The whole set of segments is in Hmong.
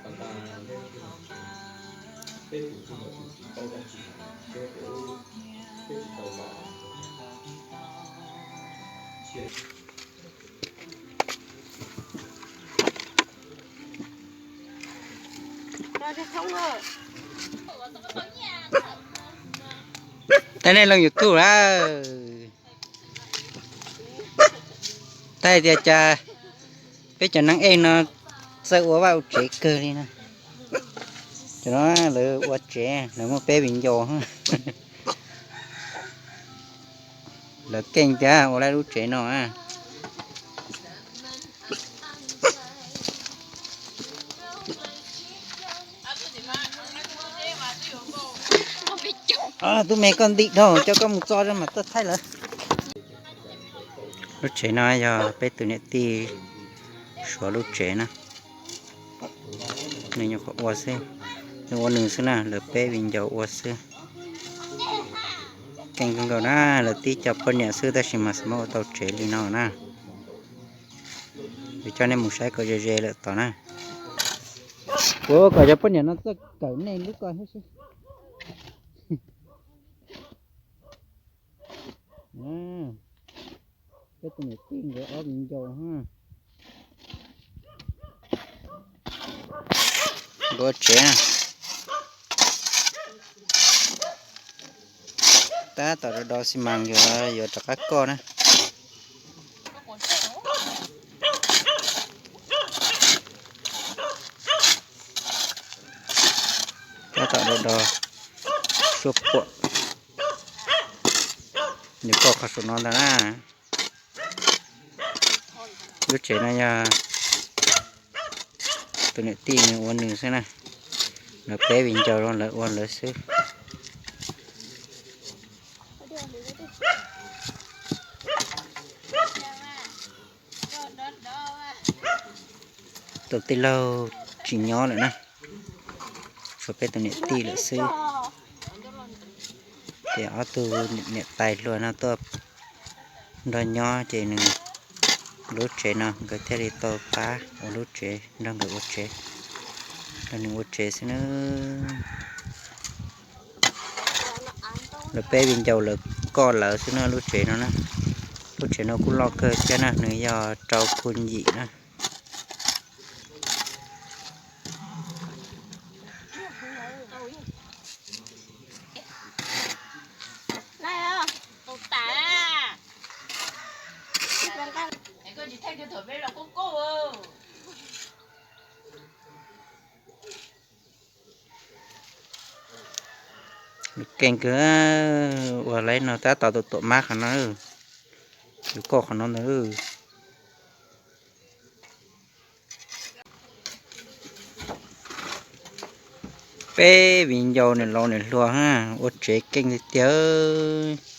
Tag nej loo YouTube lawm. Tag hais tias cas peb cov neeg ej no txawj ua vaj ua tsev kawg li na. Cov no lawv ua tsev, lawv muaj peb viv ncaus. Lawv keej tiag ua lawv lub tsev no. Tub me koj ntim dhau, coj koj mus txo mam tuaj thaij lawm. Lub tsev no yog peb tus niam tij Suav lub tsev na. Nws nyuam qhuav ua xwb, nws ua nws xwb na, lawv peb viv ncaus ua xwb. Keej kawg nkaus na, lawv tib co poj niam xwb tab sis mas xav muab ua tau tsev li no na. Kuv coj nej mus saib kom ze ze lawm tod na. Kuv kom cov poj niam no txawj kawm nej lub ko thiab seb. Peb tus niam tij nkawd ob viv ncaus nkawd tsev. Tab tom do do xi mas yuav rov qab koj na. Tab tom do do suab puam. Nws koj qhov saum no ntag na. Lub tsev no yog tus niam tij nws ua nws xwb na. Lawv peb viv ncaus los lawv ua lawv xwb. Tus tij laug tsis nyob lawm na, tshuav peb tus niam tij lawm xwb. Ces ob tug niam tais hluas no tuaj nrog nyob ces nws lub tsev no nkawd thiaj li tau pab ua lub tsev nrog nkawd ua tsev, nrog nws ua tsev xwb na. Lawv peb viv ncaus lawv koj lawv xwb na lub tsev no na. Lub tsev no kuj loj kawg thiab na, nws yog rau khu yim na. Keej kawg, ua lawv no tab tom tuam tuam mab qhov no, yus koj qhov no ntag. Peb viv ncaus niam laus niam hluas ua tsev keej tiag tiag.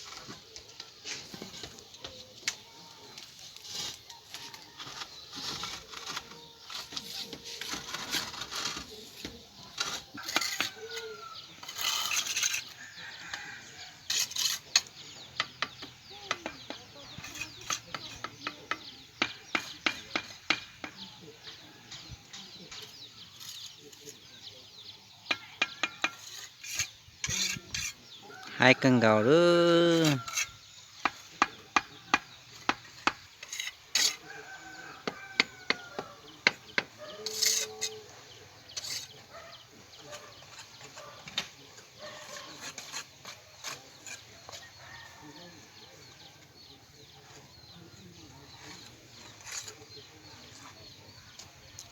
Haib kawg nkaus lawm.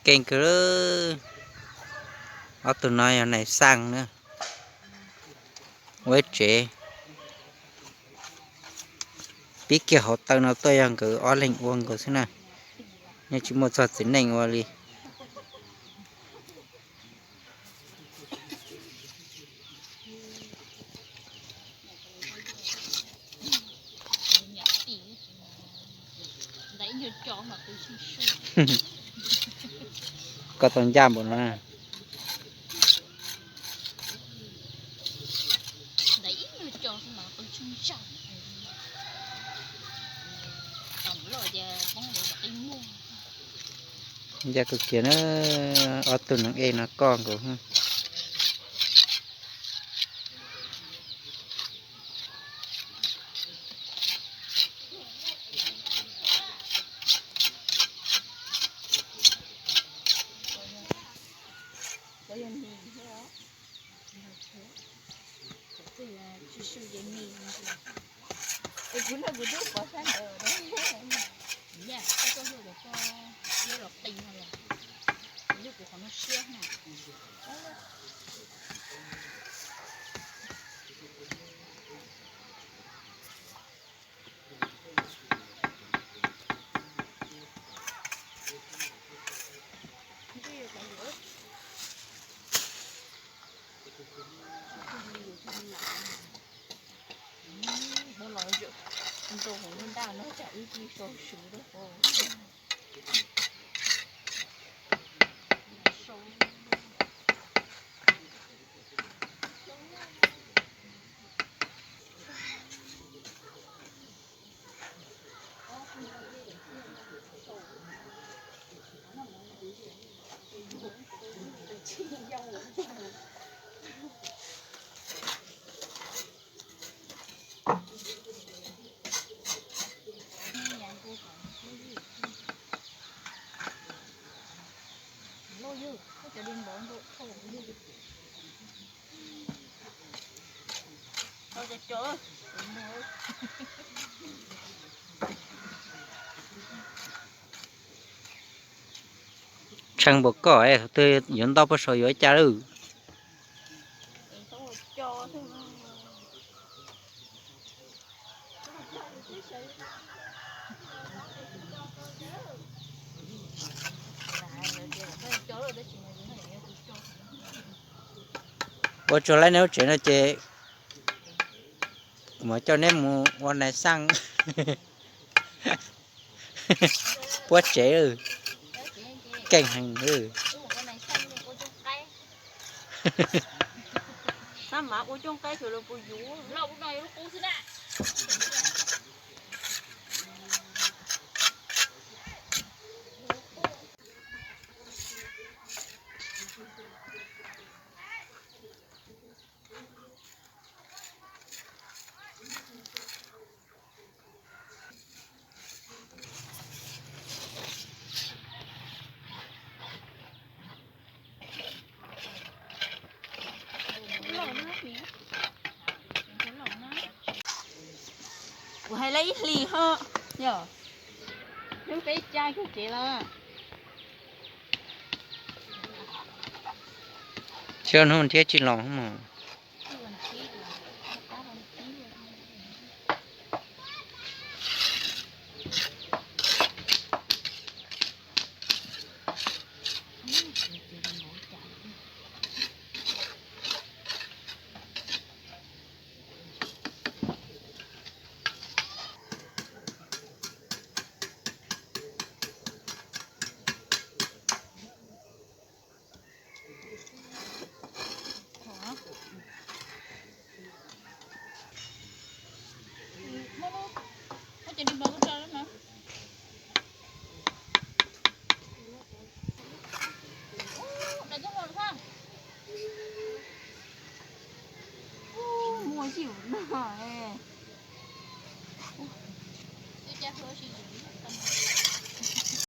Keej kawg, ob tug no yog nais xaj na, ua ib tsev. Pib kiag hauv taw no tuaj yog nkawd ob leeg ua nkaus xwb na, yeej tsis muaj txog txiv neej ua li. Koj tau ncaj npaum no na. Ncaj kawg kiag na, ob tug neeg ej no koj nkaus. Es kuv no kuv twb pov sab ntawd, koj tuaj hlub kuv, koj siab los qis no los, hlub kuv qhov no siab na. Hnub no nrau hauv lub ntaj no tsam wb tsis sau swv rau hauv. Tshee npaum koj, twg yuav ntau puag saum yuav cas lawm. Ua tsuag laib neb lub tsev no ces kuv mam coj neb mus ua nais xaj. Puab tsev, keej heev. Tab mas ua cooj qaib xyov luag puas yuav. Kuv hais lawv ib hlis ho, yog hnub peb caug kiag kev lawm. Xyov hnub thiab tsis los mas. Muaj yim no, cas hlua tsis